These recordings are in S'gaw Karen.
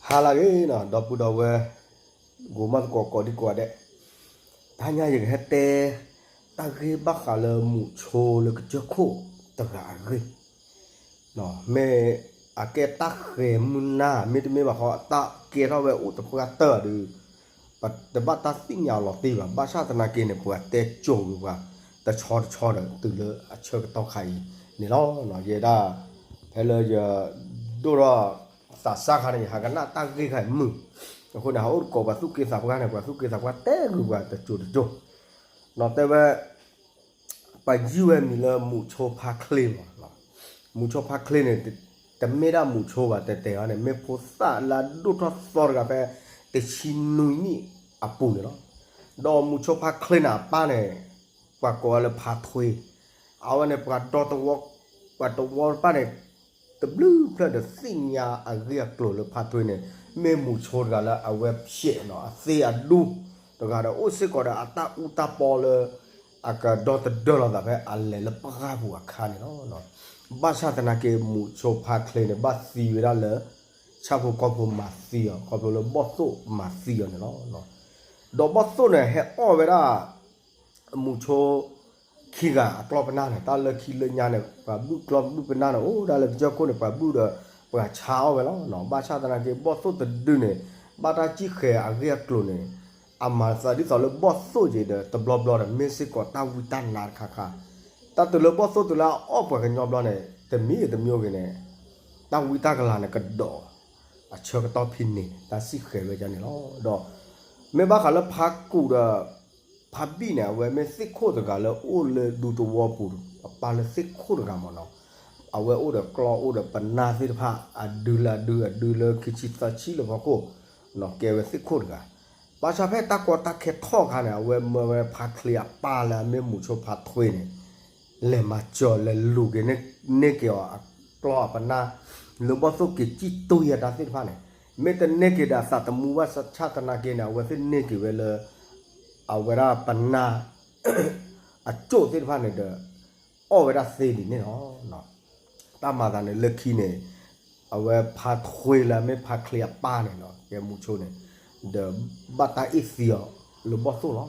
ဟါလၢအဂ့ၤနီၤ ဒီပုၢ်ဒီဝဲၢ် ဂိၤမီၢ်သကိးကိးဒံကိးဂၤဒဲး, တဟါညါယကဟဲတဲ တၢ်ဂ့ၢ်ဘၣ်ဃးလၢမူးဆိလၢကစၢၢ်ခိၣ်တဂၤအဂ့ၢ် မ့ၢ်အကဲတၢ်ဃဲၤမုၢ်နၤ မ့တမ့ၢ်ဘၣ်ဃီ အတၢ်ကဲထီၣ်ဝဲအိၣ်တပှၢ်တၢၢ်ဒီး ပတဘၣ်တၢ်သ့ၣ်ညါလီၤတံၢ်ဘၣ်. ဘၣ်ဆၣ်သနာ်က့န့ၣ် ပှၤတဲစိၤဝဲပှၤ တဆီတဆီဒီး တုၤလၢအဆၢကတီၢ်ခါအံၤန့ၣ်လီၤ. ယဲဒၣ် ဖဲလၢယ ဒိၣ်ထီၣ်သးစၢ်ခါန့ၣ် ယဟးကနၣ်တၢ်ဂ့ၢ်ခါအံၤမုာ်, အဃိန့ၣ် ဟးအိၣ်တကိးပှၤသူၣ်က့သးပှၢ်န့ၣ် ပှၤသူၣ်က့သးပှၢ်တဲဂ့ၤပှၤတစိၤတစိၤ နီၤ တဲဝဲ ပှၤယုၢ်ဝဲမံၤလၢမူးဆိဖါချ့မး. မူးဆိဖါချ့န့ၣ် တမ့ၢ်ဒၣ်မူးဆိဘၣ် တဲတဲအီၤန့ၣ် မ့ၢ်ဖိသၣ်လၢအဒိၣ်ထီၣ်သီတဂၤဖဲ တဆံနွံနံၣ်အပူၤန့ၣ်လီၤ. ဒီးမူးဆိဖါချ့န့ၣ် အပၢ်န့ၣ် ပှၤကိးဝဲလၢဖါထွ့, အဝဲန့ၣ် ပှၤဒီသဝီ ပှၤတဝီတဖၣ်န့ၣ် တဘျုးဖျၢၣ်ဒီးသ့ၣ်ညါအဂ့ၢ်အကျိၤလၢဖါထွ့န့ၣ် မ့ၢ်မူးဆိတဂၤလၢအဝဲဖျဲးနီၤ အသ့အဒူတဂၤဒီး အိၣ်စ့ၢ်ကီးဒီးအတၢ်အူတၢ်ပီလၢ အကဒီသဒၢလီၤသးဖဲအလဲၤလၢပှၢ်ပူၤအခါန့ၣ်လီၤ. ဘၣ်ဆၣ်သနာ်က့ မူးဆိဖါချ့န့ၣ် ဘၣ်သံဝဲဒၣ်လၢ ဆၣ်ဖိကီၢ်ဖိမၤသံအီၤ ခီဖျိလၢဘီၣ်သိၣ်မၤသံအီၤန့ၣ်လီၤ. ဒီးဘီၣ်သိၣ်န့ၣ် ဟဲအီၣ်ဝဲဒၣ် မူးဆိ ခံဂၤအကျီၢ်ပနၢ်န့ၣ် တၢ်လၢခံလၢညါန့ၣ် ပှၤဘုၣ်ကျီၢ်ဘုၣ်ပနၢ်န့ၣ် အိၣ်ဒၣ်လၢကစၢၢ်ခိၣ်န့ၣ် ပှၤဘုၣ်ဒီး ပှၤဆါအီၣ်ဝဲလီၤ. ဘၣ်ဆၣ်သနာ်က့ ဘီၣ်သိၣ်တဒုန့ၣ် ဘၣ်တၢ်စံၣ်ဃဲၤအဂ့ၢ်အကျိၤန့ၣ် အမၤသးဒ်သိးလၢဘီၣ်သိၣ်က့ၤဒီး တဘျီဘျီဒီး မ့ၢ်စ့ၢ်ကီးတၢ်ဝံတၢ်နါတခါခါ, တၢ်တုၤလၢဘီၣ်သိၣ်တုၤလၢအအီၣ်ပှၤကညီဘျီန့ၣ် တမံၤတမံၤဂ့ၤန့ၣ် တၢ်ဝံတၢ်ကလၤန့ၣ်ကဒီး အဆၢကတီၢ်ဖဲန့ၣ် တၢ်စံၣ်ဃဲၤဝဲဒၣ်န့ၣ်လီၤ. ဒီး မ့ၢ်ဘၣ်ဃးလၢဖါကူးဒီး ဖါဘံၣ်န့ၣ် အဝဲမ့ၢ်သ့ၣ်ခိၣ်တဂၤလၢအိၣ်လၢဒူသဝီပူၤ အပၢ်လၢသ့ၣ်ခိၣ်တဂၤမ့ၢ်နီၤ, အဝဲအိၣ်ဒီးကျီၢ်အိၣ်ဒီးပနၢ်သ့ၣ်တဖၣ် အဒုလၢအဒုအဒုလၢခံဆံသၢဆံလၢဖီခိၣ်, နီၤ ကဲဝဲသ့ၣ်ခိၣ်တဂၤ, ဘၣ်ဆၣ်ဖဲတၢ်ကီတၢ်ခဲထီၣ်အခါန့ၣ် အဝဲမၢဝဲဖါချ့အပၢ်လၢအမ့ၢ်မူးဆိဖါထွ့န့ၣ် လဲၤမၤစၢၤလဲၤလူၤက့ၤန့ၢ်က့ၤအီၤအကျီၢ်အပနၢ် လၢဘီၣ်သိၣ်က့ၤစံၣ်တူၢ်ယဲတၢ်သ့ၣ်တဖၣ်န့ၣ်, မ့ၢ်တန့ၢ်က့ၤဒီးအသးတမူဘၣ်ဆၣ်သနာ်က့န့ၣ် အဝဲသ့ၣ်န့ၢ်က့ၤဝဲလၢ အဝဲဒၣ်ပနၢ် အကၠိၣ်သ့ၣ်တဖၣ်န့ၣ်ဒီး အီၣ်ဝဲဒၣ်သ့ဒ်န့ၣ်လီၤ. တၢ်မၤသးန့ၣ်လၢခံန့ၣ် အဝဲဖါထွ့လၢအမ့ၢ်ဖါချ့အပၢ်န့ၣ်နီၤ ကဲမူးဆိန့ၣ် ဒီးဘၣ်တၢ်အ့ၣ်သံအီၤလၢဘီၣ်သိၣ်လီၤ.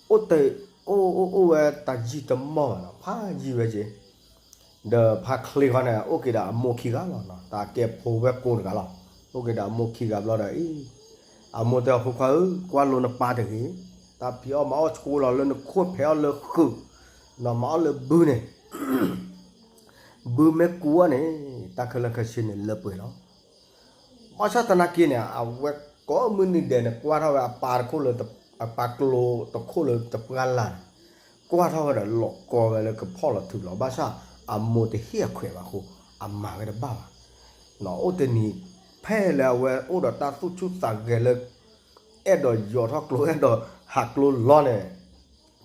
အိၣ်တ အိၣ်အိၣ်အိၣ်ဝဲတၢ်ယံာ်တမီၢ်ဘၣ်နီၤ ဖးယံာ်ဝဲက့ၤ ဒီးဖါချ့ခီန့ၣ် အိၣ်က့ၤဒီးအမိၢ်ခံဂၤလီၤနီၤ တၢ်ကဲဖိဝဲၢ်ကိတဂၤလီၤ. အိၣ်က့ၤဒီးအမိၢ်ခံဂၤဘျီဒီးအံၤ အမိၢ်တဲအီၤ ဖိခွါဧၢ ကွၢ်လိနပၢ်တဂ့ၤ, တၢ်ဖံးအီၣ်မၤအီၣ်ဆိလီၤလၢနခိၣ်ဖဲးအီၣ်လၢဃုာ်, နီၤမၤအီၣ်လၢဘုန့ၣ် ဘုမ့ၢ်ကူအီၣ်န့ၣ် တၢ်ခဲလၢာ်ခဲဆ့န့ၣ်လၢပှဲၤလီၤ. ဘၣ်ဆၣ်သနာ်က့န့ၣ် အဝဲကိးမုၢ်နံၤဒဲးန့ၣ် ကွၢ်ထီၣ်ဝဲအပၢ်တခိၣ်လၢ အပၢ်ကျိတခိၣ်လၢတပှၢ်လၢ်န့ၣ် ကွၢ်ထီၣ်ဝဲဒီးလီၤကီဝဲလၢကဖီၣ်လီၤထုးလီၤ. ဘၣ်ဆၣ်အမိၢ်တဟ့ၣ်အခွဲးဘၣ်အဃိ အမၤဝဲတဘၣ်ဘၣ်. နီၤ အိၣ်တနံၤ ဖဲလၢအဝဲအိၣ်ဒီးတၢ်သူၣ်ဆူၣ်သးဂဲၤလၢ အဲၣ်ဒိးယီၤထီၣ်ကျိ အဲၣ်ဒိးဟးကျိလီၤန့ၣ်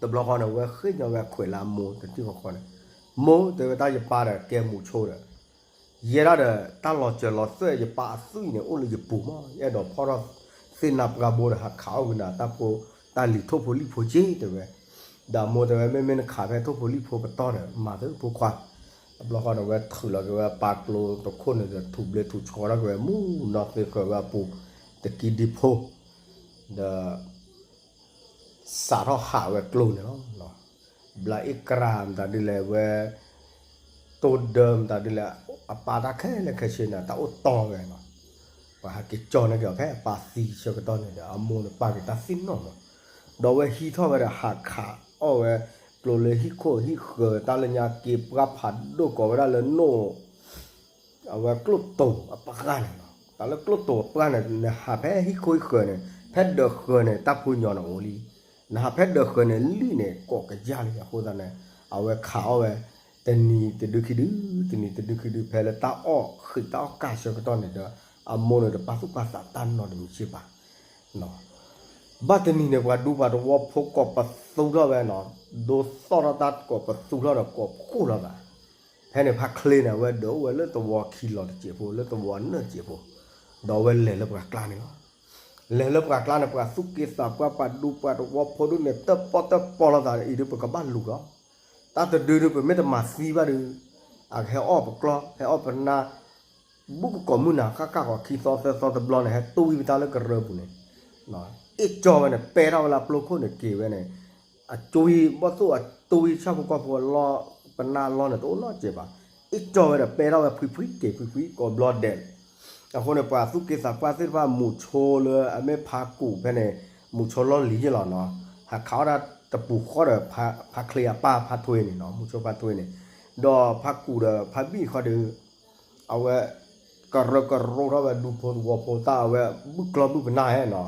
တဘျီဃီန့ၣ် အဝဲဃ့ၢ်ညီဝဲအခွဲးလၢအမိၢ်တထံၣ်ဃီဃီန့ၣ်, မိၢ် တဲဝဲဒၣ်ယပၢ်ဒီးကဲမူးဆိဒီး ယဲဒၣ်ဒီး တၢ်လီၤစၢၤလီၤသွဲၣ်ယပၢ်အသွံၣ်န့ၣ် အိၣ်လၢယပူၤမး, ယအဲၣ်ဒိးဖီၣ်ထီၣ်သ့ၣ်နါပှၢ်ဘိဒီး ဟးခးအီၣ်ဝံၤနၤတၢ်ဖိ တၢ်လံၤထိၣ်ဖိလံၣ်ဖိက့ တဲဝဲ. ဒီးအမိၢ်တဲဝဲ မ့မ့ၢ်နခးဖဲထိၣ်ဖိလံၣ်ဖိပတီၢ်ဒီး မၤသ့ဖိခွါ. တဘျီဃီန့ၣ် အဝဲထုးလီၤက့ၤဝဲအပၢ်ကျိတခိၣ်န့ၣ်ဒီး ထူးဘျ့ထူးဆှီထီၣ်က့ၤဝဲ မူနီၢ်သ့ဃၢၤဝဲအပူၤ တကံဒံဖိ ဒီး စးထီၣ်ဟးဝဲကျိန့ၣ်လီၤ. ဘျးအ့ၣ်ကြၢးမတၤဒ်လဲၣ်ဝဲ တိၢ်ဒၢမတၤဒ်လဲၣ် အပၢ်တၢ်ခဲလၢာ်ခဲဆ့န့ၣ် တၢ်အိၣ်တီဝဲနီၤ. ပှၤဟးက့ၤကၠီန့ၢ်က့ၤအီၤဖဲအပၢ်သံဆၢကတီၢ်န့ၣ်ဒီး အမိၢ်န့ၣ်ပာ်က့ၤတၢ်သ့ၣ်နီၣ်မး, ဒီးအဝဲဟံးထီၣ်ဝဲဒီးဟးခးအီၣ်ဝဲ ကျိလၢဟံၣ်ခိၣ်ဟံၣ်ဃၢၤ တၢ်လၢညါက့ၤပှၢ်ဖးဒိၣ်ကိးဝဲဒၣ်လၢနိၣ် အဝဲကျိၣ်တိၤအပှၢ်န့ၣ်လီၤ. တၢ်လၢကျိၣ်တိၤအပှၢ်န့ၣ် နဟးဖဲဟံၣ်ခိၣ်ဟံၣ်ဃၢၤန့ၣ် ဖဲဒၢးဃၢၤန့ၣ် တၢ်ဖိညီနအိၣ်လံ. နဟးဖဲဒၢးဃၢၤန့ၣ် လံၣ်န့ၣ် ကိးကယၢ်လံ. အဃိသတးန့ၣ် အဝဲခးအီၣ်ဝဲ တနံၤတဒုခံဒု တနံၤတဒုခံဒု ဖဲလၢတၢ်အီၣ်ဃံးတၢ်အီၣ်ကၢ်ဆၢကတီၢ်န့ၣ်ဒီး အမိၢ်န့ၣ်တပာ်သူၣ်ပာ်သးတၢ်နီတမံၤစ့ၢ်ဘၣ်. ဘၣ်တနံၤန့ၣ် ပှၤဒူပှၤတဝီဖိကိးပသူထီၣ်ဝဲနီၤ, ဒိသီၣ်ထီၣ်တၢ်ကိးပသူထီၣ်ဒီးကိးဖှိၣ်လီၤသး. ဖဲန့ၣ်ဖါချ့န့ၣ် အဝဲဒၢးအိၣ်ဝဲလၢသဝီခံလီၤတစဲးဖိ လၢသဝီနၢၣ်တစဲးဖိ, ဒီးအဝဲလဲၤလၢပှၤကျါန့ၣ်လီၤ. လဲၤလၢပှၤကျါန့ၣ် ပှၤသူၣ်က့သးပှၢ် ပှၤဒူပှၤတဝီဖိဒုန့ၣ် တၢၣ်ပီၣ်တၢၣ်ပီလိာ်သးအံၤဒီး ပကဘၣ်လူၤလီၤ. တၢ်တဒုဒု ပမ့ၢ်တမၤသံဘၣ်ဒီး အကဟဲအီၣ်ပကျီ ဟဲအီၣ်ပနၢ် ဘူးကကိးမုၢ်နၤဃၣ်ဃၣ်ဃီ ခံသီသၢသီတဘျီန့ၣ် ဟဲတူၢ်ဝံၤပတၢ်လၢကရၢပူၤန့ၣ်, အ့ၣ်ကၠီဝဲန့ၣ် ပဲထီၣ်ဝဲလၢပျိခိၣ်န့ၣ်က့ၤဝဲန့ၣ်, အကၠီဝံၤ ဘီၣ်သိၣ်အကၠီဝံၤ ဆၣ်ဖိကီၢ်ဖိအလီၢ် ပနၢ်လီၢ်န့ၣ် တအိၣ်နီတစဲးဘၣ်, အ့ၣ်ကၠီဝဲဒီး ပဲထီၣ်ဝဲဖှံဖှံက့ၤဖှံဖှံကိးဘျီဒဲး အဃိန့ၣ် ပှၤသူၣ်က့သးပှၢ်သ့ၣ်တဖၣ် မူးဆိလၢအမ့ၢ်ဖါကူးဖဲန့ၣ်, မူးဆိလီၢ်လံၤယ့ၢ်လီၤနီၤ, ဟးခးအီၣ်တၢ်တပူၤဃီဒီး ဖါချ့အပၢ်ဖါထွ့န့ၣ်နီၤ, မူးဆိဖါထွ့န့ၣ်, ဒီးဖါကူးဒီးဖါဘံၣ်ဃီဒီး အဝဲ ကရၢကရိထီၣ်ဝဲဒူဖိသဝီဖိတၢ် အဝဲဘုၣ်ကျီၢ်ဘုၣ်ပနၢ်ဟဲနီၤ,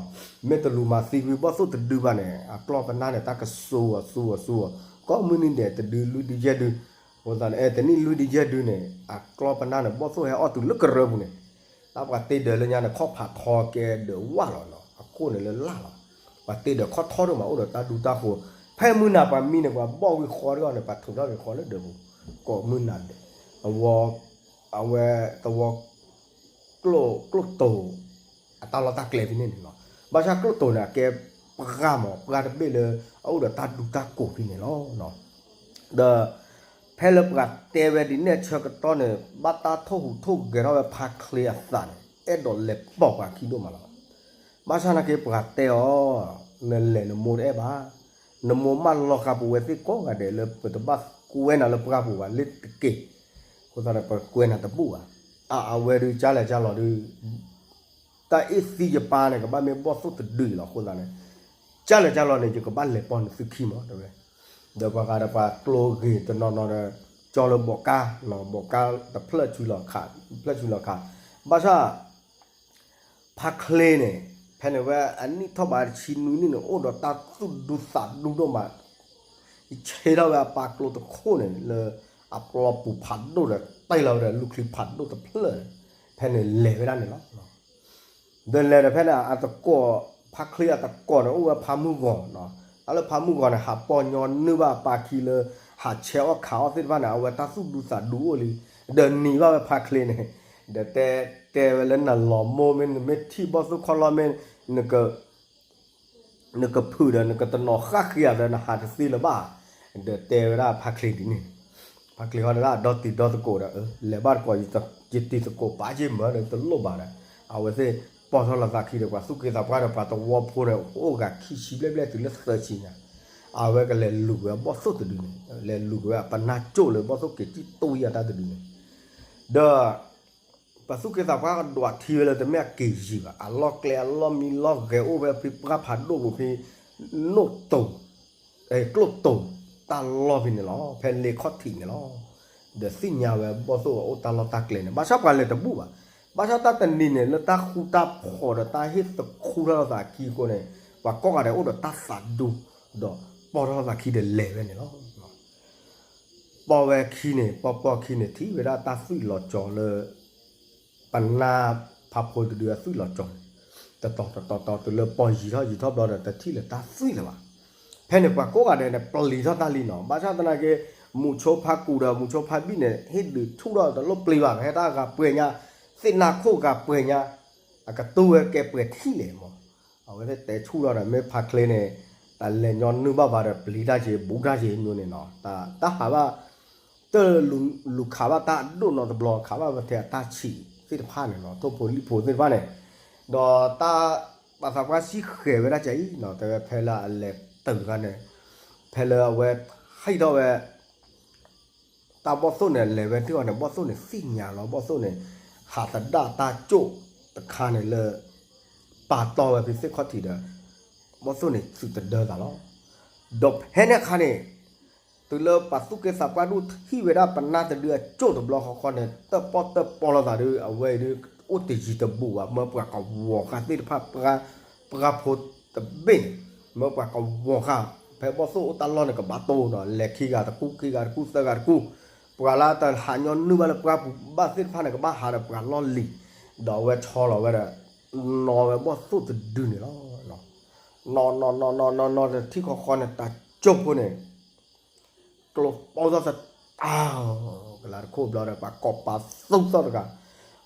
မ့ၢ်တလူၤမၤသံကွံာ်ဘီၣ်သိၣ်တဒုဘၣ်န့ၣ် အကျီၢ်ပနၢ်န့ၣ် တၢ်ကစူၤအီၤစူၤအီၤစူၤအီၤ, ကိးမုၢ်နံၤဒဲး တဒုလွံၢ်ဒုယဲၢ်ဒု, အဃိသတးန့ၣ် အဲ တနံၣ်လွံၢ်ဒုယဲၢ်ဒုန့ၣ် အကျီၢ်ပနၢ်န့ၣ် ဘီၣ်သိၣ်ဟဲအီၣ်တုၤလၢကရၢပူၤန့ၣ်, တၢ်ပှၤတ့ဒၢးလၢညါန့ၣ် ခီၣ်ဖးထီကဲဒၢးဝၣ်လီၤနီၤ, အခိၣ်န့ၣ်လၢလၢ်လီၤ, ပှၤတ့ဒၢးခီၣ်ထီဒိၣ်မး အိၣ်ဒီးတၢ်ဒူတၢ်ဃိၤ, ဖဲမုၢ်နၤပှၤမံန့ၣ် ပှၤဘီၣ်ဝံၤဃီတဂီၢ်န့ၣ် ပှၤထုးထီၣ်က့ၤဃီလၢဒၢးပူၤ, ကိးမုၢ်နၤဒဲး, အဝဲ အဝဲသဝီ ကျိၣ်တိၤ အတၢ်လီၢ်တၢ်ကျဲဖဲန့ၣ်န့ၣ်လီၤ, ဘၣ်ဆၣ်ကျိၣ်တိၤန့ၣ် အကဲပှၢ်မး ပှၢ်တဘ့ၣ်လၢ အအိၣ်ဒီးတၢ်ဒူတၢ်ကိးဖဲန့ၣ်လီၤ. ဒီး ဖဲလၢပှၤတဲဝဲဒ်န့ၣ်အဆၢကတီၢ်န့ၣ် ဘၣ်တၢ်ထိၣ်ဟူးထိၣ်ဂဲၤထီၣ်ဝဲဖါချ့အသးန့ၣ် အဲၣ်ဒိးလဲၤပိာ်ပှၤခံဒိၣ်မးလီၤ. ဘၣ်ဆၣ်သနာ်က့ ပှၤတဲအီၤ, နလဲၤနမိၢ်တအဲၣ်ဘၣ်, နမိၢ်မၢလီၤဃာ်ပဝဲသ့ၣ်ကိးဂၤဒဲးလၢ ပတဘၣ်ကွဲနၤလၢပှၢ်ပူၤဘၣ် လၢတက့ၢ်, အဃိသတးန့ၣ် ပကွဲနၤတဘူၣ်ဘၣ်, အ အဝဲဒုးကၢ်လဲၤကၢ်လီၤဒုး တၢ်အ့ၣ်သံယပၢ်န့ၣ် ကဘၣ်မ့ၢ်ဘီၣ်သိၣ်တဒုအံၤလီၤ. အဃိသတးန့ၣ် ကၢ်လဲၤကၢ်လီၤန့ၣ် ယကဘၣ်လဲၤပိာ်နသုခံမး တဲဝဲ, ဒီးပှၤဂၤဒီးပှၤကျိဂ့ၤတနီၤနီၤဒီး ကၠီလၢဘီးကါ, ဘီးကါတဖျၢၣ်ဆူလီၤခး, ဖျၢၣ်ဆူလီၤခး, ဘၣ်ဆၣ် ဖါချ့န့ၣ် ဖဲန့ၣ်ဝဲအနံၣ်ထီၣ်ဘးတဆံနွံနံၣ်န့ၣ် အိၣ်ဒီးတၢ်သူၣ်ဒူသးဒူဒိၣ်မး, ဆ့ထီၣ်ဝဲအပၢ်ကျိတခိၣ်န့ၣ် လၢအပျီပူၤဖးဒိၣ်ဒီး တ့ၢ်လီၤဝဲဒီးလူၢ်ချံဖးဒိၣ်တဖျၢၣ်န့ၣ်, ဖဲန့ၣ်လဲၤဝဲဒၣ်န့ၣ်လီၤ. ဒီးလဲၤဒီးဖဲန့ၣ် အတကိး, ဖါချ့အတကိးန့ၣ် အိၣ်ဝဲဖါမုၢ်ဂီၤနီၤ, တၢ်လၢဖါမုၢ်ဂီၤန့ၣ် ဟးပိာ်ညီနုၢ်ဘၣ်အပၢ်ခံလၢ ဟးဆဲးအီၣ်ခးအီၣ်သ့ၣ်တဖၣ်န့ၣ် အဝဲတၢ်သူၣ်ဒူသးဒူအိၣ်လံ, ဒီးနံၤဘၣ်ဝဲဖါချ့န့ၣ်, ဒီးတဲ, တဲဝဲလၢနလီၤမိၢ်မ့ၢ်နမ့ၢ်ထံၣ်ဘီၣ်သိၣ်ခီၣ်လီၢ်မ့ၢ် နက နကဖုးဒီး နကတနီၤဃၣ်ဃံဧါဒီး နဟးတသ့လၢၤဘၣ်, ဒီးတဲဝဲဒၣ်ဖါချ့ဒ်န့ၣ်, ဖါချ့ဃီဒၣ်ဒီတံၤဒီသကိးဒီး လဲၤဘၣ်တကိး ယတံၤသကိးပာ်က့ၤမၢဒီးတလိၣ်ဘၣ်ဒီး အဝဲသ့ၣ်ပိာ်ထီၣ်လီၤသးခံဒီး ပှၤသူၣ်က့သးပှၢ်ဒီးပှၤသဝီဖိန့ၣ် အိၣ်ဂၤခံဆံဘျဲၣ်ဘျဲၣ်တုၤလၢသၢဆံညါ, အဝဲကလဲၤလူၤဝဲဘီၣ်သိၣ်တဒုန့ၣ်, လဲၤလူၤက့ၤဝဲအပနၢ်ကၠိၣ်လၢဘီၣ်သိၣ်က့ၤတံၢ်တူၢ်ယၤတၢ်တဒုန့ၣ်, ဒီး ပှၤသူၣ်က့သးပှၢ်ကဒွးထံဝဲလၢတမ့ၢ်အက့ၤယံၤဘၣ်, အလီၢ်ကျဲအလီၢ်မံလီၢ်ဂဲၤအိၣ်ဝဲဖဲပှၢ်ဖးဒိၣ်ပူၤဖဲ နိၣ်တိၤ, ကျိၣ်တိၤ တၢ်လီၢ်ဖဲန့ၣ်လီၤ, ဖဲလ့ခီၣ်ထံးန့ၣ်လီၤ. ဒီးသ့ၣ်ညါဝဲဘီၣ်သိၣ်အအိၣ်တၢ်လီၢ်တၢ်ကျဲန့ၣ် ဘၣ်ဆၣ်ပှၤလဲၤတဘူၣ်ဘၣ်. ဘၣ်ဆၣ်တၢ်တနံၤန့ၣ် လၢတၢ်ဃူတၢ်ဖိးဒီးတၢ်ဟ့ၣ်သခူထီၣ်လီၤသးခံအဃိန့ၣ် ပှၤကိးဂၤဒဲးအိၣ်ဒီးတၢ်သးဒူ ဒီးပိာ်ထီၣ်လီၤသးခံဒီးလဲၤဝဲန့ၣ်လီၤ. ပိာ်ဝဲခံန့ၣ် ပိာ်ပိာ်ခံန့ၣ် ထံၣ်ဝဲဒၣ်တၢ်သွံၣ်လီၤကၠီလၢ ပနၢ်ဖးဖိတဒုအသွံၣ်လီၤကၠီန့ၣ် တတီၤတတီၤတီၤ တုၤလၢပိာ်ယံၤထီၣ်ယံၤထီၣ်ဘျီဒီး တထံၣ်လၢၤတၢ်သွံၣ်လၢၤဘၣ်. ဖဲန့ၣ်ပှၤကိးဂၤဒဲးန့ၣ် ပျံၤထီၣ်တၢ်လံနီၤ. ဘၣ်ဆၣ်သနာ်က့ မူးဆိဖါကူးဒီးမူးဆိဖါဘံၣ်န့ၣ် ဟ့ၣ်ဒုးဆူၣ်ထီၣ်တလိၣ်ပျံၤဘၣ်, ဟဲတၢ်ဂၤပှဲၤညါ, သ့ၣ်နၢ်ခိၣ်ဂၤပှဲၤညါ, အကတူၢ်ဝဲကဲပှဲၤထံၣ်လဲၣ်မး. အဝဲသ့ၣ်တဲဆူၣ်ထီၣ်ဒီး မ့ၢ်ဖါချ့န့ၣ် တၢ်လဲၤညီနုၢ်ဘၣ်ဘၣ်ဒီး ပျံၤတၢ်က့ၤ ဘူးတၢ်က့ၤညိန့ၣ်နီၤ. တၢ်ဟးဘၣ် တလူၤခးဘၣ်တၢ်အဒိၣ်နီတဘျီ ခးဘၣ်ဝဲထဲအတၢ်ဆံးသ့ၣ်တဖၣ်န့ၣ်နီၤ, ထိၣ်ဖိလံၣ်ဖိသ့ၣ်တဖၣ်န့ၣ်, ဒီးတၢ်ပာ်သးပှၢ်စံၣ်ဃဲၤဝဲဒၣ်ကၢအံၤနီၤ, တဲဝဲဖဲလၢအလဲၤတုၤတခါန့ၣ်, ဖဲလၢအဝဲဟံးထီၣ်ဝဲ တၢ်ဘီၣ်သိၣ်န့ၣ် လဲၤဝဲတုၤအီၤန့ၣ် ဘီၣ်သိၣ်န့ၣ်သ့ၣ်ညါလီၤ, ဘီၣ်သိၣ်န့ၣ် ဟးသဒၣ်တၢ်ကၠိၣ်တခါန့ၣ်လၢ ပာ်တီဝဲဖဲသ့ၣ်ခီၣ်ထံးဒီး ဘီၣ်သိၣ်န့ၣ်သုးတဒၢသးလီၤ. ဒီးဖဲန့ၣ်အခါန့ၣ် တုၤလၢပှၤသူၣ်က့သးပှၢ်ဒိၣ်ထံၣ်ဝဲဒၣ်ပနၢ်တဒုအကၠိၣ်တဘျီဃီဃီန့ၣ် တၢၣ်ပီၣ်တၢၣ်ပီလိာ်သးဒီး အဝဲအံၤဒုး အိၣ်တယံၤတဘူးဘၣ်, မၢပှၤကဝီၤဃာ်သ့ၣ်တဖၣ် ပှၢ်ဖိတဘ့ၣ်န့ၣ် မၢပှၤကဝီၤဃာ်, ဖဲဘီၣ်သိၣ်အိၣ်တၢ်လီၢ်န့ၣ် ကဘၣ်တိၢ်နီၤ, လဲၤခံဂၤတကူၣ် ခံဂၤတကူၣ် သၢဂၤတကူၣ်, ပှၤလၢတဟးညီနုၢ်ဘၣ်လၢပှၢ်ပူၤဘၣ်သ့ၣ်တဖၣ်န့ၣ် ကဘၣ်ဟးဒီးပှၤလီၢ်လံၤ, ဒီးအဝဲဆီလီၤဝဲဒီး နီၢ်ဝဲဘီၣ်သိၣ်တဒုန့ၣ်လီၤ. နီၢ်နီၢ်နီၢ်နီၢ်နီၢ်နီၢ် တထံၣ်ဃီဃီန့ၣ် တၢ်ကၠိၣ်ဖိန့ၣ် ကျိပိၢ်ထီၣ်သတး, ကလၤတခိၣ်ဘျီဒီး ပှၤကိးပာ်သူၣ်ထီၣ်တဂၤ,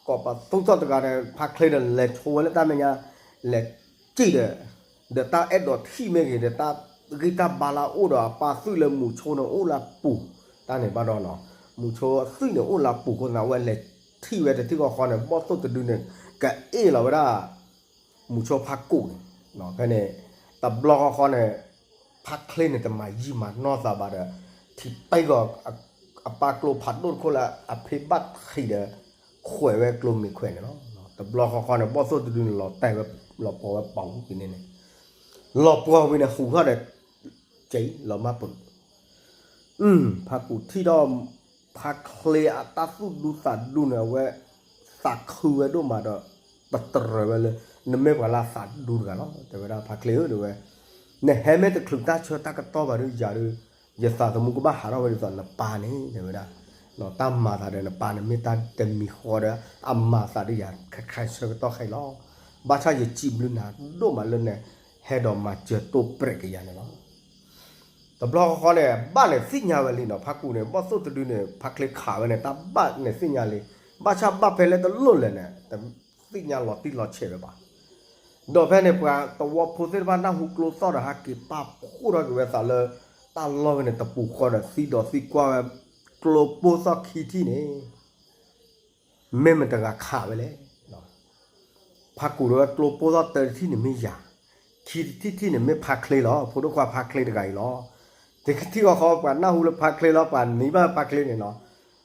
ကိးပာ်သူၣ်ထီၣ်တဂၤဒီး ဖါချ့ဒီးလဲၤဆိဝဲလၢတၢ်မဲာ်ညါ, လဲၤစံၣ်ဒီး, ဒီးတၢ်အဲၣ်ဒိးထံၣ်မ့ၢ်ဂ့ၤဒီး တၢ်ဂံၢ်တၢ်ဘါလၢအအိၣ်ဒီးအပၢ်သွံၣ်လၢမူးဆိန့ၣ်အိၣ်လၢအပူၤ, တၢ်န့ၣ်ဘၣ်ဒီးနီၤ, မူးဆိအသွံၣ်န့ၣ်အိၣ်လၢအပူၤအဃိသတး အဝဲလဲၤ ထံၣ်ဝဲတထံၣ်ဃီဃီန့ၣ် ဘီၣ်သိၣ်တဒုန့ၣ် ကအ့ၣ်လီၤဝဲဒၣ် မူၤဆိဖါကူးန့ၣ်, ဖဲန့ၣ် တဘျီဃီဃီန့ၣ် ဖါချ့န့ၣ် တမၤယံာ်မၤနီၢ်သးဘၣ်ဒီး ထံၣ်တ့ၢ်ဂီၤ အပၢ်ကျိဖးဒိၣ်တခိၣ်လၢအဖ့ဘၣ်ထံးဒီး ခွဲးဝဲကျိမ့ၢ်ခွဲးန့ၣ်လီၤ. တဘျီဃီဃီန့ၣ် ဘီၣ်သိၣ်တဒုန့ၣ် လီၤတဲာ်ဝဲ လီၤပှီၤဝဲပာ်ဝံၤက့ၤန့ၣ်န့ၣ် လီၤပှီၤဝံၤန့ၣ် ဟူးထီၣ်ဒီး ကဲအံၤ လီၤမၢ်ပၢၢ် ဖါကူးထံၣ်ထီၣ် ဖါချ့အတၢ်သူၣ်ဒူသးဒူန့ၣ် အဝဲသးခုဝဲဒိၣ်မးဒီး ပတြၢၤဝဲလၢ နမ့ၢ်ပှၤလၢအသးဒူတဂၤလီၤ တဲဝဲဒၣ် ဖါချ့ဧၢ တဲဝဲ, နဟဲမ့ၢ်တချုးတၢ်ဆၢတၢ်ကတီၢ်ဘၣ်ဒီး ယၤဒီး ယသးသမူကဘၣ်ဟးထီၣ်ဝဲဒ်သိးနပၢ်န့ၣ် တဲဝဲဒၣ်, တၢ်မၤသးဒီးနပၢ်န့ၣ် မ့ၢ်တၢ်တမံၤဃီဒီး အမၤသးဒီးယၤ ခဲခါဆၢကတီၢ်ခဲအံၤလီၤ. ဘၣ်ဆၣ်ယစံးဘျုးနၤဒိၣ်မးလၢနဟဲဒီးမၤစၢၤတိၢ်ပြဲးက့ၤယၤန့ၣ်လီၤ. တဘျီဃီဃီန့ၣ် ဘၣ်န့ၣ်သ့ၣ်ညါဝဲလံနီၤ ဖါကူးန့ၣ် ဘီၣ်သိၣ်တဒုန့ၣ် ဖါချ့ခးဝဲန့ၣ် တၢ်ဘၣ်န့ၣ်သ့ၣ်ညါလံ, ဘၣ်ဆၣ်ဘၣ်ဖဲလဲၣ်တလိၣ်လဲၣ်န့ၣ် တသ့ၣ်ညါလီၤတံၢ်လီၤဆဲးဝဲဘၣ်. ဒီးဖဲန့ၣ် ပှၤသဝီဖိသ့ၣ်တဖၣ်နၢ်ဟူကျိသီၣ်ဒီး ဟဲက့ၤပာ်ဖှိၣ်ထီၣ်က့ၤဝဲသးလၢ တၢ်လီၢ်ဝဲန့ၣ် တပူၤဃီဒီး သံဒီးသံကွၢ်ဝဲ ကျိပိၢ်သီၣ်ခံထံၣ်န့ၣ် မ့ၢ်မတၤတဂၤခးဝဲလဲၣ်. ဖါကူးဒီးကျိပိၢ်သီၣ်တၢတထံၣ်န့ၣ်မ့ၢ်ယၤ, ခံထံၣ်တထံၣ်န့ၣ်မ့ၢ်ဖါချ့လီၤ, ဖိဒိၣ်ခွါဖါချ့တဂၤအံၤလီၤ. တထံၣ်ဃီဃီ ပှၤနၢ်ဟူလၢဖါချ့လီၤ ပှၤနံၤဘၣ်ဖါချ့န့ၣ်နီၤ,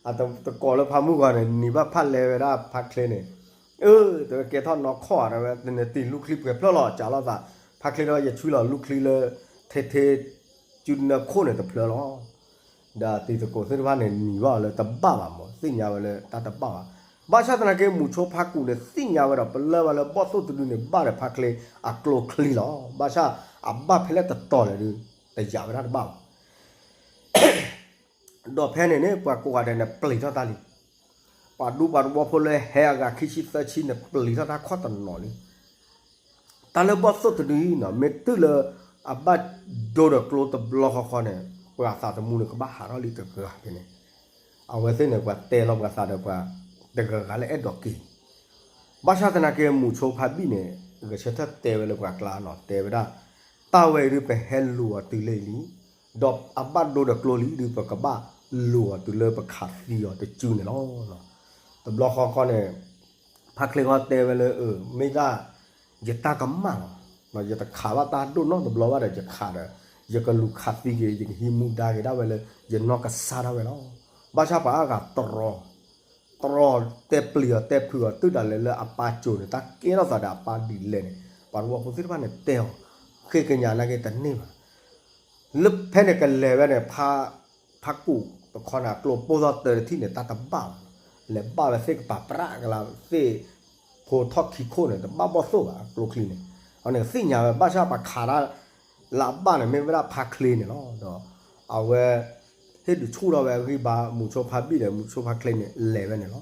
အတကိးလၢဖါမုၢ်ဂီၤန့ၣ် နံၤဘၣ်ဖၣ်လဲဝဲဒၣ်ဖါချ့န့ၣ်, အၢ တဲဝဲကဲထီၣ်နီၢ်ခီၣ်တဲဝဲ နတ့ၢ်လူၢ်ချံပှဲၤဖျၢၣ်လီၤ ကးလိာ်သး, ဖါချ့ဒီးယဆွံလီၤလူၢ်ချံလၢ ထဲထဲ စုနၢခိၣ်န့ၣ်တဖျၢၣ်လီၤ. ဒီးတံၤသကိးသ့ၣ်တဖၣ်န့ၣ် နံၤဘၣ်အီၤလၢတဘၣ်ဘၣ်မး သ့ၣ်ညါဝဲလၢတၢ်တဘၣ်ဘၣ်. ဘၣ်ဆၣ်သနာ်က့ မူၤဆိဖါကူးန့ၣ် သ့ၣ်ညါဝဲဒီး ပလၢၢ်ဝဲလၢဘီၣ်သိၣ်တဒုန့ၣ် ဘၣ်ဒီးဖါချ့အကျိချံလီၤ. ဘၣ်ဆၣ်အဘၣ်ဖဲလဲၣ်တတီၤလဲၣ်ဒီး တယာ်ဝဲဒၣ်တဘၣ်ဘၣ်. ဒီးဖဲန့ၣ်န့ၣ် ပှၤကိးဂၤဒဲးန့ၣ် ပျံၤထီၣ်တၢ်လံ. ပှၤဒူပှၤသဝီဖိလၢဟဲအဂၤခံဆံသၢဆံန့ၣ် ပျံၤထီၣ်တၢ်ခီၣ်တနီၤလံ. တၢ်လၢဘီၣ်သိၣ်တဒုအံၤနီၤ မ့ၢ်တုၤလၢအဘၣ်ဒိဒီးကျိတဘျီဃီဃီန့ၣ် ပှၤသးသမူန့ၣ် ကဘၣ်ဟးထီၣ်လံတဂၤဖဲန့ၣ်. အဝဲသ့ၣ်န့ၣ် ပှၤတဲလီၤပှၤသးဒီးပှၤတဂၤဂၤလၢအဲၣ်ဒိးက့ၤ. ဘၣ်ဆၣ်သနာ်က့ မူၤဆိဖါဘံၣ်န့ၣ် ဂဲၤဆၢထၢၣ်တဲဝဲလၢပှၤကျါနီၤ တဲဝဲဒၣ် တၢ်ဝဲအံၤဒုး ပဟဲလူၤအီၤတုၤလၢအံၤလံ, ဒီးအဘၣ်ဒိဒီးကျိလံဒုး ပကဘၣ်လူၤအီၤတုၤလၢပခးသံအီၤတစုန့ၣ်လီၤ. တဘျီဃီဃီန့ၣ် ဖါချ့ဃီတဲဝဲလၢ အၢ မ့ၢ်ဒၣ် ယတၢ်ကမၣ်လီၤ. ယတခးဘၣ်တၢ်ဒိၣ်နီတဘျီဘၣ်ဒီး ယခးဒီး ယကလူၤခးသံက့ၤ ယကဟံးမူဒါက့ၤဒၣ်ဝဲလၢ ယနီၢ်ကစၢ်ဒၣ်ဝဲလီၤ. ဘၣ်ဆၣ်ပှၤအါဂၤတြီ တြီတဲပျံၤအီၤတဲဖုးအီၤ တုၤဒၣ်လဲာ်လၢအပၢ်ကိၤန့ၣ် တၢ်ကဲထီၣ်သးဒီးအပၢ်ဒ်လဲၣ်န့ၣ် ပှၤသဝီဖိသ့ၣ်တဖၣ်န့ၣ်တဲအီၤ ဃ့ကညးနာ်က့တန့ၢ်ဘၣ်. လၢဖဲန့ၣ်ကလဲၤဝဲန့ၣ် ဖါကူးတခီန့ၣ် အကျိပိၢ်သီၣ်တၢတထံၣ်န့ၣ် တၢ်တဘၣ်ဘၣ်, လဲၤဘၣ်ဝဲသ့ၣ်ကပၤပြးကလါ သ့ၣ်ဖိထီၣ်ခံခိၣ်န့ၣ် တဘၣ်ဘီၣ်သိၣ်ဘၣ် အကျိချံန့ၣ်. အန့ၣ်သ့ၣ်ညါဝဲ ဘၣ်ဆၣ်ပှၤခးတၢ်လၢအဘၣ်န့ၣ် မ့ၢ်ဝဲဒၣ်ဖါချ့န့ၣ်လီၤ. ဒီးအဝဲ ဟ့ၣ်ဒုးဆူၣ်ထီၣ်ဝဲအဂံၢ်ဘါ မူၤဆိဖါဘံၣ်ဒီး မူၤဆိဖါချ့န့ၣ် လဲၤဝဲန့ၣ်လီၤ.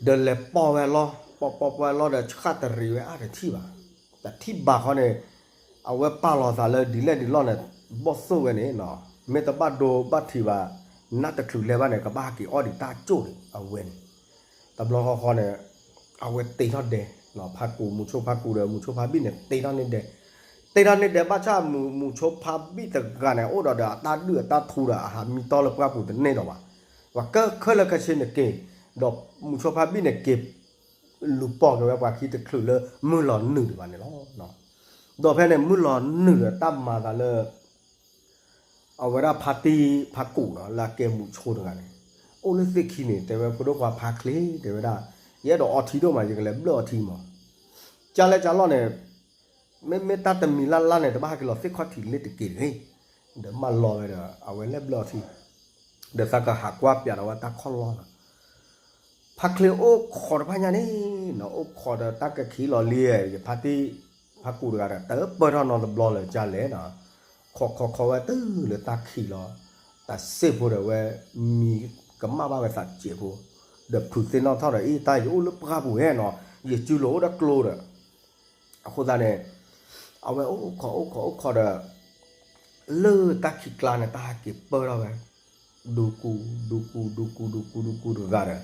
ဒီးလဲၤပိာ်ဝဲလီၤ ပိာ်ပိာ်ပိာ်ဝဲလီၤဒီး ဆှၣ်တရံးဝဲအါတထံၣ်ဘၣ်. တထံၣ်ဘၣ်ဃီန့ၣ် အဝဲပာ်လီၤသးလၢဒ်လဲၣ်ဒ်လဲၣ်န့ၣ် ဘီၣ်သိၣ်ဝဲန့ၣ် မ့ၢ်တဘၣ်ဒိဘၣ်ထံးဘၣ် နးတချုးလဲၤဘၣ်န့ၣ် ကဘၣ်ဟဲက့ၤအီၣ်ဒံးတၢ်ကၠိၣ်န့ၣ် အဝဲန့ၣ် တဘျီဃီဃီန့ၣ် အဝဲတ့ထီၣ်ဒဲး ဖါကူး မူၤဆိဖါကူးဒီး မူၤဆိဖါဘံၣ်န့ၣ် တ့ထီၣ်န့ၢ်ဒဲး, တ့ထီၣ်န့ၢ်ဒဲး ဘၣ်ဆၣ်မူၤဆိဖါဘံၣ်တဂၤန့ၣ် အိၣ်ဒီးဒီးအတၢ်ဒုၣ်အတၢ်ထူဒီး အဟးမံတီလၢပှၢ်ပူၤတန့ၢ်ဒီးဘၣ်. ပှၤကဲခဲလၢာ်ခဲဆ့န့ၣ်က့ၤ, ဒီးမူၤဆိဖါဘံၣ်န့ၣ်က့ၤ လူၤပိာ်က့ၤဝဲပှၤခံတချုးလၢ မုၢ်လီၤနုာ်ဒံးဘၣ်န့ၣ်လီၤ. ဒီးဖဲန့ၣ် မုၢ်လီၤနုာ်ဒီးတၢ်မၤသးလၢ အဝဲဒၣ်ဖါတံၢ်ဖါကူးနီၤ လၢအကဲမူၤဆိတဂၤန့ၣ် အိၣ်လၢသ့ၣ်ခံန့ၣ် တဲဝဲဖိဒိၣ်ခွါဖါချ့ တဲဝဲဒၣ် ယအဲၣ်ဒိးအီထံဒိၣ်မး ယကလဲၤဘျၢၣ်အီထံမး. ကၢ်လဲၢ်ကၢ်လီၢ်န့ၣ် မ့မ့ၢ်တၢ်တမံၤလၢ်လၢ်န့ၣ် တဘၣ်ဟဲက့ၤလီၤသ့ၣ်ခီၣ်ထံးလ့တက့ၢ်တဂ့ၤ. ဒီးမၢလီၤဝဲဒီး အဝဲလဲၤဘျၢၣ်အီထံ ဒီးသးကဟးကွၢ်ပၠးဒီးဝဲတၢ်ခီၣ်လီၢ်နီၤ. ဖါချ့အိၣ်ခိးတဖၣ်ညါန့ၣ်နီၤ အိၣ်ခိးဒီးတၢ်ကခံလီၤလံ ယဖါတံၢ်ဖါကူးတဂၤဒီး တပၢၢ်ထီၣ်နီတဘျီလၢကၢ်လဲၢ်နီၤ. ခိးခိးခိးဝဲတုၤလၢတၢ်ခံးလီၤ တၢ်စ့ၢ်ဖိဒီးဝဲ မံကမၣ်ဘၣ်ဝဲသးစဲးဖိ ဒီးဖုးသ့ၣ်နီၣ်ထီၣ်ဒီး အ့ၣ် တၢ်ယအိၣ်လၢပှၢ်ပူၤဟဲနီၤ ယစုလိာ်အိၣ်ဒီးကျိဒီး အဃိသတးန့ၣ် အဝဲအိၣ်ခိးအိၣ်ခိးအိၣ်ခိးဒီး လၢတၢ်ခံးကျါန့ၣ် တၢ်ဟဲက့ၤပၢၢ်ထီၣ်ဝဲ ဒူကူ ဒူကူ ဒူကူ ဒူကူ ဒူကူ ဒူကူတဂၤဒီး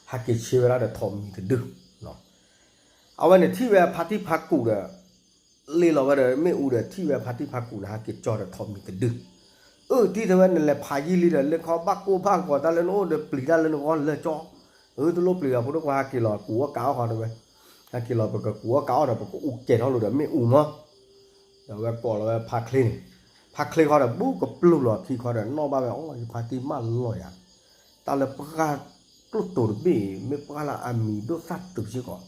ဟဲက့ၤဆ့ဝဲဒၣ်ဒီးထိးမံၤတဒု အဝဲန့ၣ်ထံၣ်ဝဲဖါတံၢ်ဖါကူးဒီး လ့လီၤဝဲဒီးမ့ၣ်အူဒီး ထံၣ်ဝဲဖါတံၢ်ဖါကူးန့ၣ် ဟဲက့ၤကၠီဒီးထိးမံၤတဒု အၢ တံၢ်တဲဝဲ နလဲၤဖးယံာ်လံဒီး လၢခီဘၣ်ကိၢ်ဘၣ်ဂီၤတၢ်လၢနအိၣ်ဒီးပျံၤတၢ်လၢနဂီၢ်လၢကၠီ အၢ တလိၣ်ပျံၤဘၣ် ဖိဒိၣ်ခွါ ဟဲက့ၤလီၤကူးအီၣ်ကးအီၣ်ဃီတဲဝဲ, ဟဲက့ၤလီၤ ပကကူးအီၣ်ကးအီၣ်ဒီး ပကအူကဲၤထီၣ်လိာ်ဒီးမ့ၣ်အူမး, ဒီးအဝဲကိးလီၤဝဲဖါချ့န့ၣ်, ဖါချ့ဃီဒီး ဘူးကပျုၢ်လီၤခံခီဒီး နီၣ်ဘၣ်ဝဲအီၤ ယဖါတံၢ်မၢလီၤယၤ, တၢ်လၢပှၢ်ကျိၣ်တိၤတဘ့ၣ်အံၤ မ့ၢ်ပှၢ်လၢအမံၤဒိၣ်သၣ်တုၤစ့ၢ်ကီး,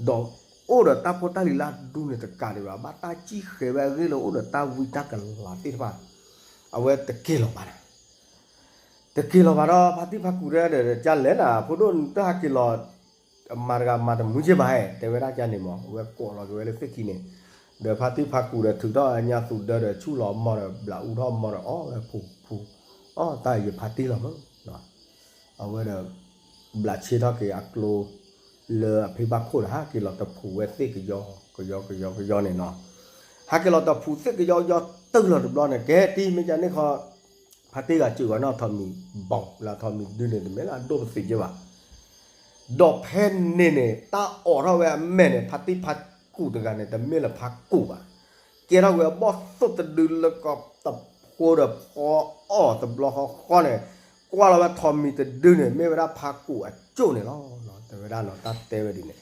ဒီးအိၣ်ဒီးတၢ်ဖိတၢ်လံၤလၢအဒူန့ၣ်တကးဒံးဘၣ် ဘၣ်တၢ်စံၣ်ဃဲၤဝဲအဂ့ၢ်လၢအိၣ်ဒီးတၢ်ဝံတၢ်ကလၤသ့ၣ်တဖၣ်, အဝဲတက့ၤလီၤဘၣ်န့ၣ် တက့ၤလီၤဘၣ်ဒီး ဖါတံၢ်ဖါကူးတဲဒီး ကလဲၣ်နၤ ဖိဒိၣ်တဟဲက့ၤလီၤ, မၤတဂၤမၤတမုာ်က့ဘၣ်ဧါ တဲဝဲဒၣ်ကန့ၣ်မး အဝဲကိးလီၤက့ၤဝဲလၢသ့ၣ်ခံန့ၣ်, ဒီးဖါတံၢ်ဖါကူးဒီးထုးထီၣ်ညါသူၣ်ဒၢဒီးဆူၣ်လီၤမီၢ်ဒီး ဘျးအူထီၣ်မီၢ်ဒီး အီဝဲဖူးဖူး, အီၣ်တၢ်ယဖါတံၢ်လီၤမး အဝဲဒီး ဘျးဆ့ထီၣ်က့ၤအကျိ လၢအဖံဘၣ်ခိၣ်ဒီး ဟဲက့ၤလီၤတဖူးဝဲသ့ၣ်ကယီ ကယီကယီကယီန့ၣ်နီၤ, ဟဲက့ၤလီၤတဖူးသ့ၣ်ကယီကယီတုၤလီၤတဘျီန့ၣ် ကဲတံၢ်မ့ၢ်ကန့ၣ်ခီ ဖါတံၢ်ဂၤစၢၤဝဲနီၣ်ထိးမံၤဘီလၢထိးမံၤဒုန့ၣ် တမ့ၢ်လၢအဒိၣ်ပသံးက့ဘၣ်, ဒီးဖဲန့ၣ်န့ၣ် တၢ်အိးထီၣ်ဝဲအမဲာ်န့ၣ် ဖါတံၢ်ဖါကူးတဂၤန့ၣ် တမ့ၢ်လၢဖါကူးဘၣ်, ကဲထီၣ်က့ၤဝဲဘီၣ်သိၣ်တဒုလၢကီးတဖိဒီးဖီအီၣ်တဘျီဃီဃီန့ၣ်, ကွၢ်လီၤဝဲထိးမံၤတဒုန့ၣ် မ့ၢ်ဝဲဒၣ်ဖါကူးအကၠိၣ်န့ၣ်လီၤ. တဲဝဲဒၣ်နီၤ တၢ်တဲဝဲဒ်န့ၣ်,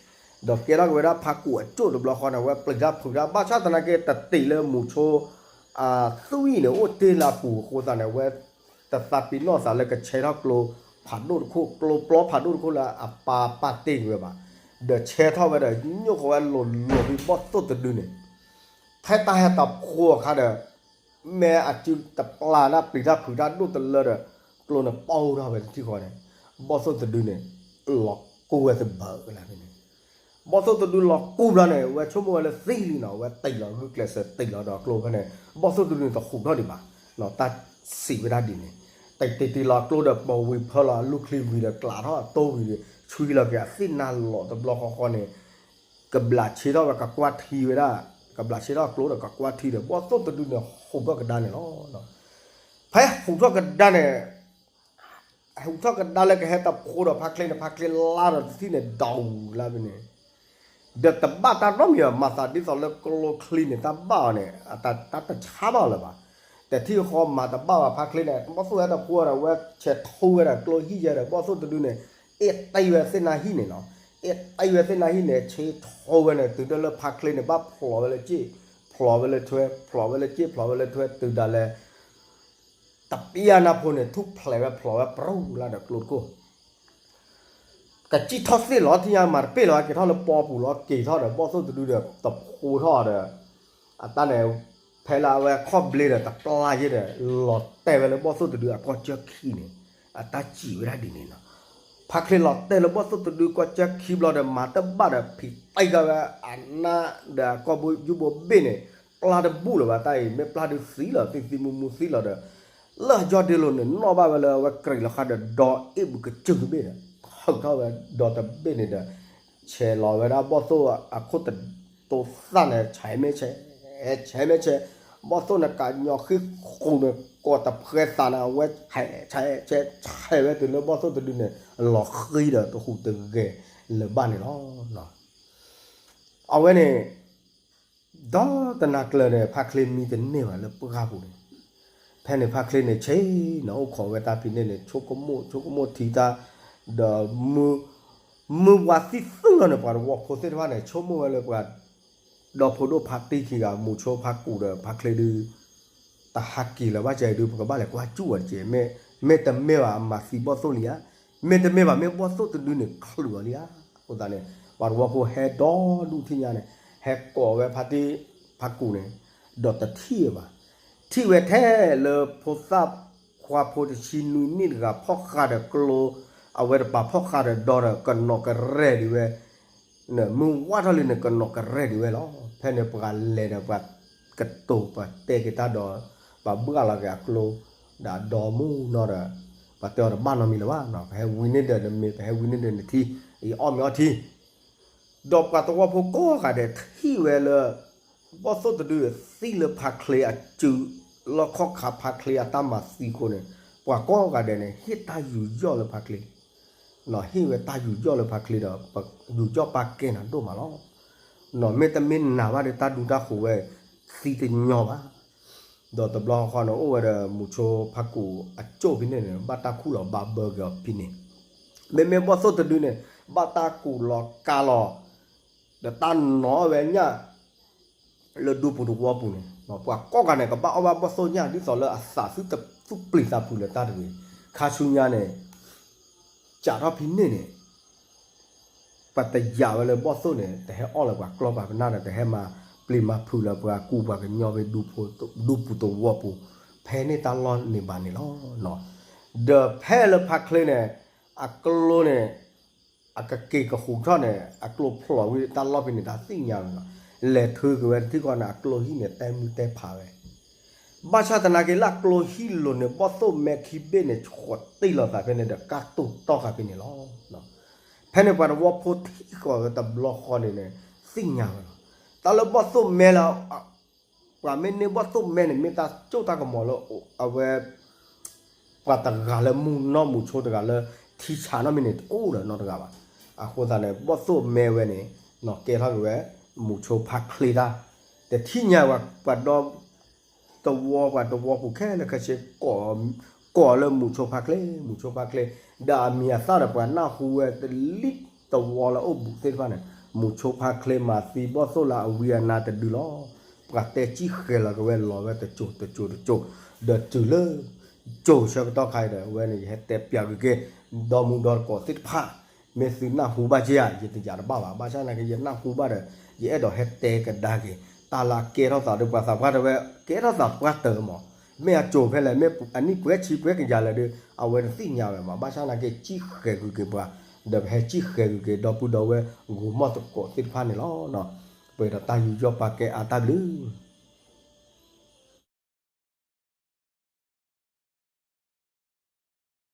ဒီးကဲထီၣ်က့ၤဝဲဒၣ်ဖါကူးအကၠိၣ်တဘျီဃီန့ၣ် အဝဲပျံၤတၢ်ဖုးတၢ် ဘၣ်ဆၣ်သနာ်က့ တတ့ၢ်လၢမူၤဆိ အသွံၣ်န့ၣ် အိၣ်တ့ၢ်လၢအပူၤအဃိသတးန့ၣ် အဝဲတသးပ့ၤနီၣ်သးလၢကဆဲးထီၣ်ကျိဖးဒိၣ်တခိၣ် ကျိပျီဖးဒိၣ်တခိၣ်လၢအပၢ်ပာ်တ့ၢ်ကွံာ်ဝဲဘၣ်, ဒီးဆဲးထီၣ်ဝဲဒီး ညိၣ်ဃီဝဲလိၤလိၤဖဲဘီၣ်သိၣ်တဒုန့ၣ်, ဖဲတၢ်ဟဲတၢ်ဖှိၣ်အခါဒီး မ့ၢ်အစုတပျၢ်ဒၣ်ပျံၤတၢ်ဖုးတၢ်ဒိၣ်တလၢဒီး ကျိန့ၣ်ပီၢ်ထီၣ်ဝဲတထံၣ်ဃီန့ၣ်, ဘီၣ်သိၣ်တဒုန့ၣ် လီၤကူဝဲသဘၢၣ်လၢန့ၣ်, ဘီၣ်သိၣ်တဒုလီၤကူဘျီန့ၣ် ဝဲဆိကမိၣ်ဝဲလၢသံလံနီၤ ဝဲတ့ၢ်လီၤဂုာ်ကျဲးစၢးတ့ၢ်လီၤဒီးကျိဖဲန့ၣ် ဘီၣ်သိၣ်တဒုန့ၣ်တဟူးထီၣ်ဒံးဘၣ်, တၢ်စံးဝဲဒၣ်ဒ်န့ၣ်, တ့ၢ်တ့ၢ်တ့ၢ်လီၤကျိဒီး ပိာ်ဝံၤဖၢလီၤအလုၢ်ချံဝံၤဒီး ကျးထီၣ်အတိဝံၤဒီး ဆွံလီၤက့ၤအသ့ၣ်နါလီၤတဘျီဃီဃီန့ၣ် ကဘျးဆ့ထီၣ်ဝဲကကွၢ်ထံဝဲဒၣ်, ကဘျးဆ့ထီၣ်ကျိဒီးကကွၢ်ထံဒီး ဘီၣ်သိၣ်တဒုန့ၣ် ဟူးထီၣ်ကဒါန့ၣ်လီၤ. ဖဲဟူးထီၣ်ကဒါန့ၣ် ဟူးထီၣ်ကဒါလၢကဟဲတၢ်ဖှိၣ်ဒီးဖါချ့န့ၣ် ဖါချ့လါဒီးတထံၣ်န့ၣ် ဒိးလၢဖဲန့ၣ်, ဒီးတဘၣ်တၢ်နီတမံၤဘၣ် မၤသးဒ်သိးလၢကျိချံန့ၣ် တၢ်ဘၣ်အီၤန့ၣ် တၢ်တဆါဘၣ်အီၤလၢၤဘၣ်, တထံၣ်ဃီမၤတဘၣ်ဘၣ်ဖါချ့န့ၣ် ဘီၣ်သိၣ်ဟဲတၢ်ဖှိၣ်ဒီး အဝဲဆဲးထီဝဲဒီးကျိဟံၣ်ယဲဒီး ဘီၣ်သိၣ်တဒုန့ၣ် အ့ၣ်တံၢ်ဝဲသ့ၣ်နါဟံၣ်န့ၣ်နီၤ, အ့ၣ်တံၢ်ဝဲသ့ၣ်နါဟံၣ်န့ၣ် ဆဲးထီဝဲန့ၣ် တုၤဒၣ်လၢဖါချ့န့ၣ် ဘၣ်ဖျိးဝဲလၢစ့ၣ်, ဖျိးဝဲလၢထွဲ, ဖျိးဝဲလၢစ့ၣ် ဖျိးဝဲလၢထွဲ တုၤဒၣ်လဲာ် တပျၢ်နၢ်ဖိန့ၣ် ထူၣ်ဖျဲးဝဲဖျိးဝဲပြူလၢဒီးကျိတခိၣ်, ကစံၣ်ထီၣ်သ့ၣ်လီၤ ထံၣ်ညါမၤတပ့ၢ်လီၤ က့ၤထီၣ်လၢပီပူၤလီၤ က့ၤထီၣ်ဒီး ဘီၣ်သိၣ်တဒုဒီး တဖှိၣ်ထီၣ်ဒီး အတၢ်န့ၣ် ဖဲလၢအဝဲခီၣ်ဘျ့ဒီးတပျၢ်ယဲဒီး လီၤတဲာ်ဝဲလၢဘီၣ်သိၣ်တဒုအကီၢ်စၢၢ်ခံန့ၣ် အတၢ်စံးဝဲဒၣ်ဒ်န့ၣ်နီၤ, ဖါချ့လီၤတဲာ်လၢဘီၣ်သိၣ်တဒုကီၢ်စၢၢ်ခံဘျီဒီး မၤတဘၣ်ဒီး ဖံးတံၢ်ကဝဲအနါဒီးအကီၢ်ဘိယူၢ်ဘိဘ့ၣ်န့ၣ် ပျၢ်တဘူၣ်လၢၤဘၣ်တၢ်အံၤ မ့ၢ်ပျၢ်ဒုးသံလီၤ သံသံမူမူသံလီၤဒီး လၢအယီၢ်ဒ့လိၤန့ၣ် နီၣ်ဘၣ်ဝဲလၢအဝဲကြံးလီၤဃာ်ဒီး ဒီအ့ၣ်ဘူးကစၢၢ်တဘ့ၣ်ဒီး ဟုးထီၣ်ဝဲဒီတဘ့ၣ်န့ၣ်ဒီး ဆဲးလီၤဝဲဒၣ်ဘီၣ်သိၣ်အခိၣ်တတိၤသၣ်န့ၣ် ဆဲးမ့ၢ်ဆဲး, ဆဲးမ့ၢ်ဆဲး, ဘီၣ်သိၣ်န့ၣ်ကညီဃံဃူန့ၣ် ကိးတဖှဲသးန့ၣ် အဝဲဆဲးဆဲးဆဲးဆဲးဝဲတုၤလၢဘီၣ်သိၣ်တဒုန့ၣ် လီၤဃံဒီးတဟူးတဂဲၤလၢၤဘၣ်န့ၣ်လီၤ. အဝဲန့ၣ် ဒီးတနၤကျၢၤန့ၣ် ဖါချ့မံတန့ၢ်ဘၣ်လၢပှၢ်ပူၤန့ၣ်, ဖဲန့ၣ်ဖါချ့န့ၣ်ဆ့ၣ်နီၤ အိၣ်ခိးဝဲတၢ်ဖံးန့ၢ်န့ၣ် ဆိကမိၣ်ဆိကမိၣ်ထံတၢ်, ဒီး မုၢ်ဝါသံသုလီၤန့ၣ် ပှၤတဝီဖိသ့ၣ်တဖၣ်န့ၣ် ဆိကမိၣ်ဝဲလၢပှၤ ဒီဖိဒိၣ်ဖါတံၢ်ခံဂၤ မူၤဆိဖါကူးဒီးဖါချ့ဒု တဟးက့ၤလၢၤဘၣ်ကဲဒု ပကဘၣ်လဲၤကွၢ်စူၣ်အီၤတက့ၢ်, မ့တမ့ၢ်ဘၣ်အမၤသံဘီၣ်သိၣ်လံဧါ, မ့တမ့ၢ်ဘၣ် မ့ၢ်ဘီၣ်သိၣ်တဒုန့ၣ်ချုးအီၤလံဧါ. အဃိသတးန့ၣ် ပှၤတဝီဖိဟဲဒီဒူၣ်ထံၣ်ညါန့ၣ် ဟဲကိးဝဲဖါတံၢ်ဖါကူးန့ၣ် ဒီးတထံၣ်ဝဲဘၣ်, ထံၣ်ဝဲထဲလၢဖိသၣ်ခွါဖိတဆံနွံနံၣ်တဂၤ ဖီၣ်ဃာ်ဒီးကျိ အဝဲတပၤဖီၣ်ဃာ်ဒီးဒီဒီး ကနိးကရဲၣ်ဒံးဝဲ မုၢ်ဝါထီၣ်လံန့ၣ် ကနိးကရဲၣ်ဒံးဝဲလီၤ. ဖဲန့ၣ်ပှၤလဲၤဒီးပှၤကတိၤ ပှၤတဲက့ၤတၢ်ဒီး ပှၤဘှၣ်လီၤက့ၤအကျိ ဒီးအဒီမုၢ်နီၢ်ဒီး ပှၤတဲအီၤတဘၣ်နီတမံၤလၢၤဘၣ်, ပဟဲဝံၤန့ၢ်ဒီးနမ့ၢ် ပဟဲဝံၤန့ၢ်ဒီးနထံ အံၤအီၣ်မ့ၤအီထံ ဒီးပှၤသဝီဖိကိးဂၤဒဲးထံၣ်ဝဲလၢ ဘီၣ်သိၣ်တဒုသံလၢဖါချ့အစု လီၢ်ခီၣ်ခါဖါချ့အတၢ်မၤသံအဃိန့ၣ် ပှၤကိးဂၤဒဲးန့ၣ် ဟ့ၣ်တၢ်ယူးယီၣ်လၢဖါချ့, ဟ့ၣ်ဝဲတၢ်ယူးယီၣ်လၢဖါချ့ဒီး ယူးယီၣ်ပာ်ကဲနၤဒိၣ်မးလီၤ. မ့တမ့ၢ်နာ်ဘၣ်ဒီးတၢ်ဒူတၢ်ဃိၤဝဲ သံတညီဘၣ်. ဒီးတဘျီဃီန့ၣ် အိၣ်ဝဲဒီးမူၤဆိဖါကူးအကၠိၣ်ဖဲန့ၣ်န့ၣ် ဘၣ်တၢ်ခူၣ်လီၤဘၣ်ဘၢက့ၤအီၤဖဲန့ၣ် မ့မ့ၢ်ဘီၣ်သိၣ်တဒုန့ၣ် ဘၣ်တၢ်ကူးလီၤကါလီၤ ဒီးတၢ်နီၤဝဲညၣ် လၢဒူပူၤတဝီပူၤန့ၣ် ပှၤကိးဂၤန့ၣ် ကဘၣ်အီၣ်ဘၣ်ဘီၣ်သိၣ်ညၣ် ဒ်သိးလၢအသးသူၣ်ပျံၤသးဖုးလၢတၢ်တဂ့ၤ. ခါဆူညါန့ၣ် စးထီၣ်ဖဲန့ၣ်န့ၣ် ပှၤတယာ်ဝဲလၢဘီၣ်သိၣ်န့ၣ် တဟဲအီၣ်လၢၤပှၤကျီၢ်ပှၤကနၣ်ဒီး တဟဲမၤပျံၤမၤဖုးလၢပှၤကူပှၤကညီဖဲဒူပူၤတဝီပူၤ ဖဲန့ၣ်တၢ်လီၢ်န့ၣ်ဘၣ်န့ၣ်လီၤ. ဒီးဖဲလၢဖါချ့န့ၣ် အကျိန့ၣ် အကက့ၤကဟူးထီၣ်န့ၣ် အကျိဖျိးဝံၤတၢ်လီၢ်ဖဲန့ၣ် တၢ်သ့ၣ်ညါဝဲလီၤ. လဲၤထုးက့ၤဝဲတထံၣ်ဃီန့ၣ် အကျိဟံၣ်န့ၣ် တဲမုၢ်တဲဖးဝဲ ဘၣ်ဆၣ်သနာ်က့လၢအကျိဟံၣ်လိၤန့ၣ် ဘီၣ်သိၣ်မဲခံဘ့ၣ်န့ၣ် ဆှီးတ့ၢ်လိာ်သးဖဲန့ၣ်ဒီး ကၢ်တိၢ်တီၢ်ဃာ်ဖဲန့ၣ်လီၤ. ဖဲန့ၣ်ပှၤတဝီဖိထံၣ်ဃီၤဝဲတဘျီဃီန့ၣ်န့ၣ် သ့ၣ်ညါဝဲလီၤ. တၢ်လၢဘီၣ်သိၣ်မဲလၢ ပှၤမ့ၢ်န့ၢ်ဘီၣ်သိၣ်မဲန့ၣ် မ့ၢ်တၢ်စိတၢ်ကမီၤလၢအဝဲ ပှၤတဂၤလၢမုၢ်နီၢ်မုၢ်ဆိတဂၤလၢ ထံဆးနီတမံၤန့ၣ် တအိၣ်ဒီးနီတဂၤဘၣ်. အဃိသတးန့ၣ် ဘီၣ်သိၣ်မဲဝဲန့ၣ် ကဲထီၣ်က့ၤဝဲ မုဆိုးဖါချ့တၢ် တထံၣ်ညါဝဲပှၤဒီ တဝီပှၤတဝီပူၤခဲလၢာ်ခဲဆ့ ကိးလၢမုဆိုးဖါချ့ မုဆိုးဖါချ့ ဒီးအမံၤအသၣ်ဒီးပှၤနၢ်ဟူဝဲတလံၣ်တဝီလၢအိၣ်ဘူးသ့ၣ်တဖၣ်န့ၣ် မုဆိုးဖါချ့မၤသံဘီၣ်သိၣ်လၢအဝံအနါတဒုလီၤ. ပှၤတဲကံၣ်ဃဲၤလီၤက့ၤဝဲလီၤဝဲတစိၤတစိၤတစိၤ ဒီးတုၤလၢ စိၤဆၢကတီၢ်ခါအံၤဒီး အဝဲန့ၣ် ယဟဲတဲပျးကွံာ်က့ၤ ဒီမုၢ်ဒီတကိးသ့ၣ်တဖၣ် မ့ၢ်သုနၢ်ဟူဘၣ်က့ဧါ ယတယာ်တဘၣ်ဘၣ်. ဘၣ်ဆၣ်သနာ်က့ ယနၢ်ဟူဘၣ်ဒီး ယအဲၣ်ဒိးဟဲတဲကဒါက့ၤ တၢ်လၢအကဲထီၣ်သးဒီးပှၤသးပှၢ်တဲဝဲ ကဲထီၣ်သးပှၢ်တၢၢ်မး မ့ၢ်အစိၤဖဲလဲၣ် မ့ၢ်အနံၣ်ပှဲၤဆံပှဲၤကယၤလဲၣ်ဒီး အဝဲတသ့ၣ်ညါဝဲဘၣ်. ဘၣ်ဆၣ်သနာ်က့ ကံၣ်ဃဲၤကွံာ်က့ၤပှၤ ဒီးပဟဲကံၣ်ဃဲၤကွံာ်က့ၤ ဒီပုၢ်ဒီဝဲၢ်ဂိၤမီၢ်သကိးသ့ၣ်တဖၣ်န့ၣ်လီၤ. ပှဲၤဒီးတၢ်ယူးယီၣ်ပာ်ကဲအါတၢ်ဘျုး